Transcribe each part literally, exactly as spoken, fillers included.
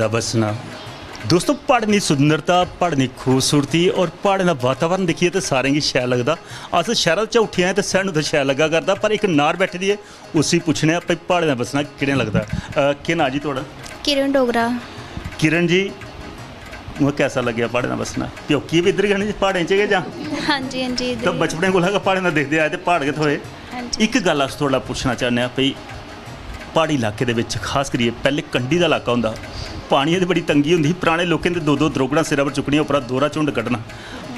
बस्सना। दोस्तों, प्हाड़ें दी सुंदरता, प्हाड़ें दी खूबसूरती और प्हाड़ें दा वातावरण दिक्खियै ते सारें गी शैल लगदा। अस शैह्रा चा उट्ठी आए ते सानूं ते शैल लग्गा करदा, पर इक नार बैठी दी ऐ, उसी पुच्छने आं भई प्हाड़ें दा बस्सना कि'यां लगदा। अ, केह् नांऽ जी थुआढ़ा? किरण डोगरा। किरण जी, उ'आं कैसा लग्गेआ प्हाड़ें दा बस्सना? प्यौकी बी इद्धर गै न, प्हाड़ें च गै जां? हां जी, हां जी, इद्धर तो गै। बचपने कोला गै प्हाड़ें दा दिखदे आए ते प्हाड़ गै थ्होए। हां जी। इक गल्ल अस थुआढ़ा पुच्छना चाह्न्ने आं भई, प्हाड़ी इलाके दे बिच खास करियै पैह्ले कंढी दा इलाका होंदा हा, पानियै दी बड़ी तंगी होंदी ही। पराने लोकें दे दो दो द्रोगड़ां सिरै पर चुक्कनियां, उप्परा दोह्रा झुंड कड्ढना।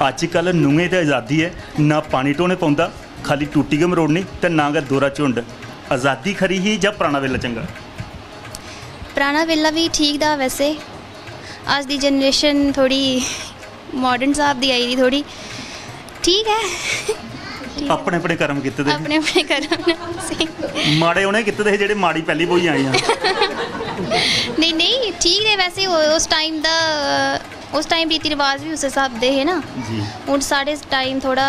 अज्जकल नुहें ते अजादी ऐ, ना पानी ढोने पौंदा, खाल्ली टूटी गै मरोड़नी ते ना गै दोह्रा झुंड। अजादी खरी ही जां पराना बेल्ला चंगा? पराना बेल्ला बी ठीक था वैसे। अज्ज दी जनरेशन थोह्ड़ी माडर्न स्हाब दी आई दी थोह्ड़ी। ठीक ऐ। ठीक ऐ। अपने अपने कर्म कीते दे हे। अपने अपने कर्म न, स्हेई। माड़े उ'नें कीते दे हे जेह्ड़े माड़ी पैह्ली ब्होई आइयां। नेईं, नेईं, ठीक थे वैसे। ओ-, उस टाइम दा, उस टाइम रीति रवाज बी उस्सै स्हाब दे हे ना। जी। हून साढ़े टाइम थोह्ड़ा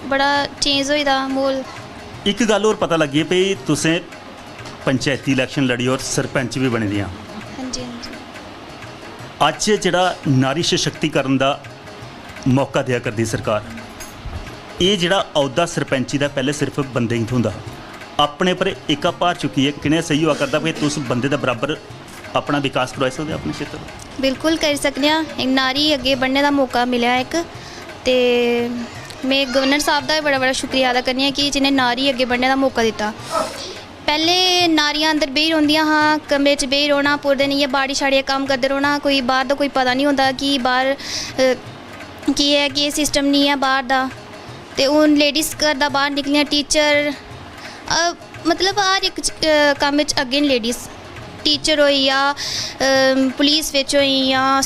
बड़ा चेंज होई दा म्हौल। इक गल्ल होर पता लग्गी भई तुसें पंचैती इलैक्शन लड़ी और सरपंच बी बनी दियां। हां जी, हां जी। अज्ज जेह्ड़ा नारी सशक्तिकरण दा मौका देआ करदी सरकार, एह् जेह्ड़ा औह्दा सरपंची दा पैह्ले सिर्फ बंदें गी थ्होंदा हा, अपने पर एह्का भार चुक्कियै कि'यां सेही होआ करदा भई तुस बंदे दे बराबर अपना विकास करोआई सकदे अपने क्षेत्र दा? बिल्कुल करी सकने आं। इक नारी अग्गें बढ़ने दा मौका मिलेआ इक, ते में गवर्नर साह्ब दा बी बड़ा बड़ा शुक्रिया अदा करनी आं कि जि'नें नारी अग्गें बढ़ने दा मौका दित्ता। पैह्लें नारियां अंदर बेही रौंह्दियां हां, कमरे च बेही रौह्ना, पूरे दिन इ'यै बाड़ी शाड़ियै कम्म करदे रौह्ना, कोई बाह्र दा कोई पता निं होंदा कि बाह्र, अ, केह् ऐ, केह् सिस्टम निं ऐ बाह्र दा। ते हून लेडीज़ घर दा बाह्र निकलियां, टीचर, अ, मतलब हर इक च-, अ, कम्म च अग्गें न लेडीज़। टीचर होई गेआ, अ, पुलिस बिच होई गेइयां,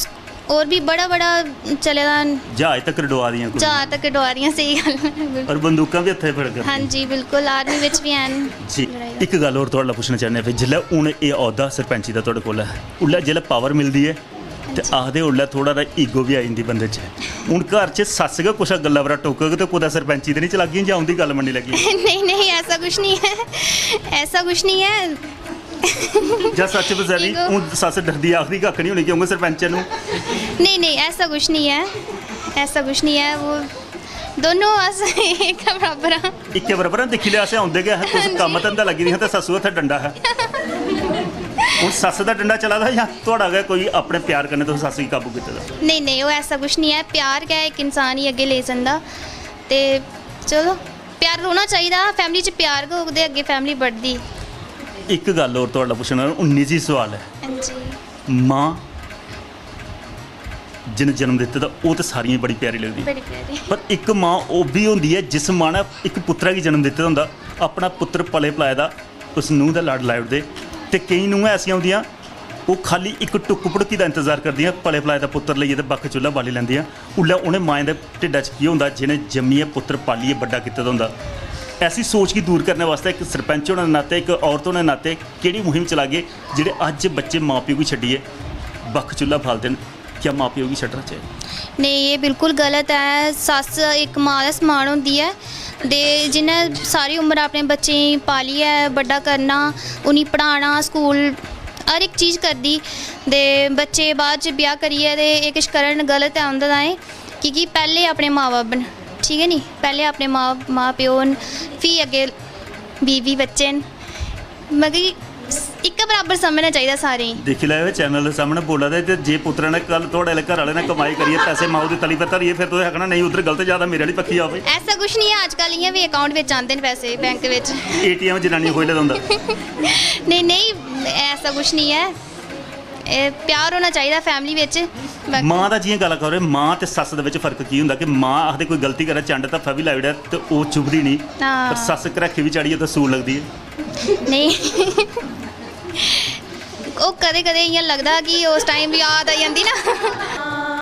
होर बी बड़ा बड़ा चले दा न। ज्हाज तक डोआ दियां कुड़ियां। ज्हाज तक डोआ दियां, स्हेई गल्ल ऐ, बिल्कुल। और बंदूकां बी हत्थै फड़ करदियां। हां जी, बिल्कुल, आर्मी बिच बी हैन। जी, लड़ाई दा। इक गल्ल होर थुआढ़े कोला पुच्छना चाह्न्ने आं, फिर जिसलै हून एह् औह्दा सरपंची दा थुआढ़े कोल ऐ, उल्लै जिसलै पावर मिलदी ऐ ते आखदे उल्लै थोह्ड़ा हारा ईगो बी आई जंदी बंदे च। हून घर च सस्स गै कुछ गल्ला पर टोकग ते कुतै सरपंची ते निं चलागी जां उं'दी गल्ल मन्नी लैगी? नेईं, नेईं, ऐसा कुछ निं ऐ, ऐसा कुछ निं ऐ। जां सच्च बचैरी ईगो। हून सस्स डरदी आखदी कक्ख निं होनी क्योंकि सरपंच ऐ नूं। नेईं, नेईं, ऐसा कुछ निं ऐ, ऐसा कुछ निं ऐ। वो दोनों अस इक बराबर आं। इक्कै बराबर आं, दिक्खी लेआ, असें औंदे गै, तुस हां जी। कम्म धंधा लग्गी दी हां ते सस्सू हत्थै डंडा हा। हून सस्स दा डंडा चला दा जां थुआढ़ा गै कोई अपने प्यार कन्नै तुस सस्स गी काबू कीते दा? नेईं, नेईं, ओह् ऐसा कुछ निं ऐ। प्यार गै इक इंसान गी अग्गें लेई जंदा। ते चलो, प्यार रौह्ना चाहिदा। फैमिली च प्यार गै होग ते अग्गें फैमिली बढ़दी। इक गल्ल होर थुआढ़ा पुच्छना, हून निजी सोआल ऐ। हां जी। मां जिन्न जन्म दित्ते दा, ओह् ते सारियें गी बड़ी प्यारी लगदी। बड़ी प्यारी। पर इक मां ओह् बी होंदी ऐ, जिस मां ने इक पुत्तरा गी जन्म दित्ते दा होंदा, अपना पुत्तर पले पलाए दा, उस नूंह् दा लाड लाई ओड़दे। ते केईं नूंहां ऐसियां होंदियां, ओह् खाल्ली इक टुक्क भड़ुक्की दा इंतजार करदियां, पले पलाए दा पुत्तर लेइयै ते बक्ख चु'ल्ला बाली लैंदियां। उल्लै उ'नें माएं दे ढिड्डा च केह् होंदा, जि'नें जम्मियै पुत्तर पालियै बड्डा कीते दा होंदा। ऐसी सोच गी दूर करने बास्तै इक सरपंच होने दे नाते, इक औरत होने दे नाते केह्ड़ी मुहिम चलागे, जेह्ड़े अज्ज बच्चे मां प्यो गी छड्डियै बक्ख चु'ल्ला बालदे न? क्या मां प्यो गी छड्डना चाहिदा? नेईं, एह् बिल्कुल गलत ऐ। सस्स इक मां दा समान होंदी ऐ ते जि'न्नै सारी उम्र अपने बच्चें गी पालियै बड्डा करना, उ'नेंगी पढ़ाना, स्कूल हर इक चीज करदी, ते बच्चे बाद च ब्याह् करियै ते एह् किश करन, गलत ऐ उं'दे ताईं, की के पैह्लें अपने मां बब्ब न, ठीक ऐ नी, पैह्लें अपने मां, मां प्यो न, फ्ही अग्गें बीवी बच्चे न, मतलब कि इक्कै बराबर समझना चाहिदा सारें गी। दिक्खी लैओ, एह् चैनल दे सामनै बोला दे, ते जे पुत्तरै ने कल थुआढ़े आह्ले घर आह्ले ने कमाई करियै पैसे माऊ दी तली पर धरियै, फिर तुसें आखना, "नेईं, उद्धर गलत जा दा, मेरे आह्ली बक्खी आओ भाई।" ऐसा कुछ निं ऐ, अज्जकल इ'यां बी अकाउंट बिच आंदे न पैसे बैंक बिच। एटीएम जनानी खोई लेदा होंदा। नेईं, नेईं, ऐसा कुछ निं ऐ। एह् प्यार होना चाहिदा फैमिली बिच। बाकी मां दा जि'यां गल्ल करो, मां ते सस्स दे बिच फर्क की होंदा कि मां आखदे कोई गलती करै, चंड धफ्फा बी लाई ओड़ै ते ओह् चुभदी निं, हां। पर सस्स घराखी बी चाढ़ियै ते सूल लगदी ऐ। नेईं। ओह् कदें-कदें इ'यां लगदा कि उस टाइम याद आई जंदी ना।